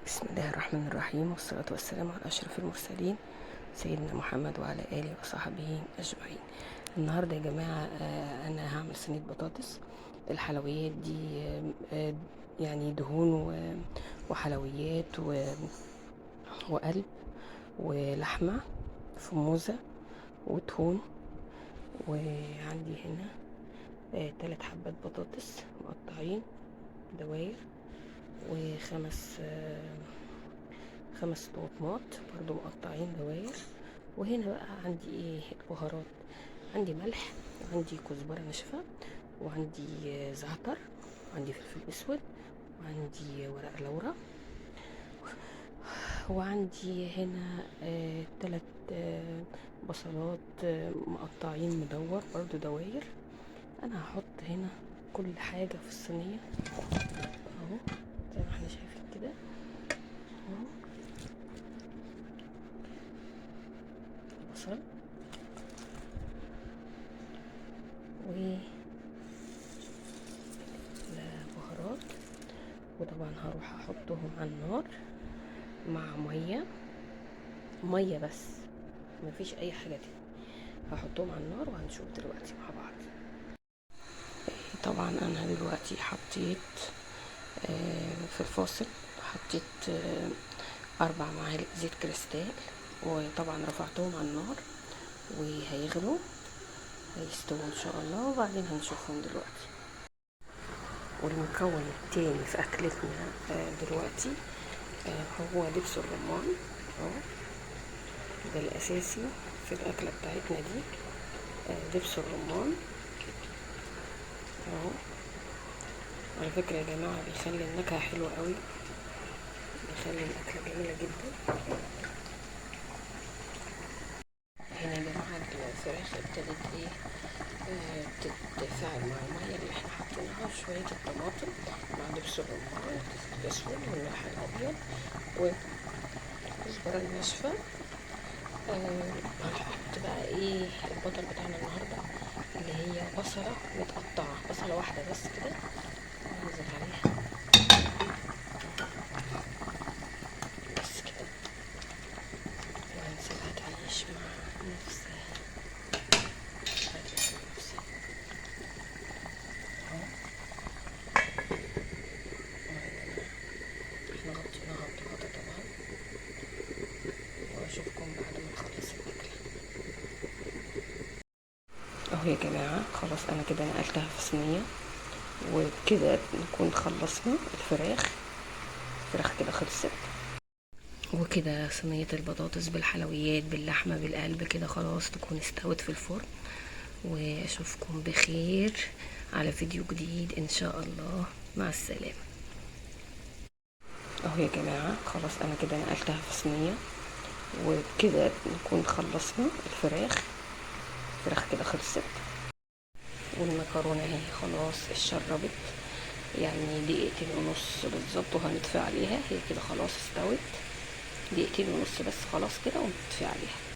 بسم الله الرحمن الرحيم، والصلاة والسلام على أشرف المرسلين سيدنا محمد وعلى آله وصحبه أجمعين. النهاردة يا جماعة أنا هعمل صينية بطاطس. الحلويات دي يعني دهون وحلويات وقلب ولحمة في موزة وتهون، وعندي هنا 3 حبات بطاطس مقطعين دواير، وخمس طماطمات برضو مقطعين دواير. وهنا بقى عندي ايه البهارات، عندي ملح، وعندي كزبره ناشفة، وعندي زعتر، وعندي فلفل اسود، وعندي ورق لورا، وعندي هنا 3 بصلات مقطعين مدور برضو دواير. انا هحط هنا كل حاجة في الصينية اهو زي ما احنا شايفين كده اهو، البصل والبهارات، وطبعا هروح احطهم على النار مع مية بس، مفيش اي حاجة تاني. هحطهم على النار وهنشوف دلوقتي مع بعض. طبعا انا دلوقتي حطيت في الفاصل حطيت 4 معالق زيت كريستال، وطبعا رفعتهم على النار وهيغلوا هيستووا ان شاء الله، وبعدين هنشوفهم دلوقتي. والمكون التاني في اكلتنا دلوقتي هو دبس الرمان اهو، ده الاساسي في الاكلة بتاعتنا دي، دبس الرمان اهو. على فكرة يا جماعة بيخلي النكهة حلوة قوي، بيخلي الاكلة جميلة جدا. هنا يا جماعة الفراخ ابتدت ايه تتفاعل مع المية اللي احنا حطيناها، شوية الطماطم مع دبس الرمان والفلفل الاسود والملح الابيض والكزبره الناشفه. هنحط بقى ايه البطل بتاعنا النهارده اللي هي بصله متقطعه، بصله واحدة بس كده ننزل عليها بس كده، وهنسيبها تعيش مع نفسها، تعيش مع نفسها اهو. احنا غطيناها بالغطا طبعا، واشوفكم بعد ما نخلص الاكل. اهو يا جماعة خلاص انا كده نقلتها في صينية، وبكده نكون خلصنا الفراخ. الفراخ كده خلصت، وكده صينية البطاطس بالحلويات باللحمة بالقلب كده خلاص تكون استوت في الفرن. واشوفكم بخير على فيديو جديد ان شاء الله، مع السلامة. اهو يا جماعة خلاص انا كده نقلتها في صينية، وبكده نكون خلصنا الفراخ. الفراخ كده خلصت، والمكرونة اهي خلاص اتشربت، يعني 2.5 دقيقة بالظبط وهنطفي عليها. هي كده خلاص استوت، 2.5 دقيقة بس خلاص كده ونطفي عليها.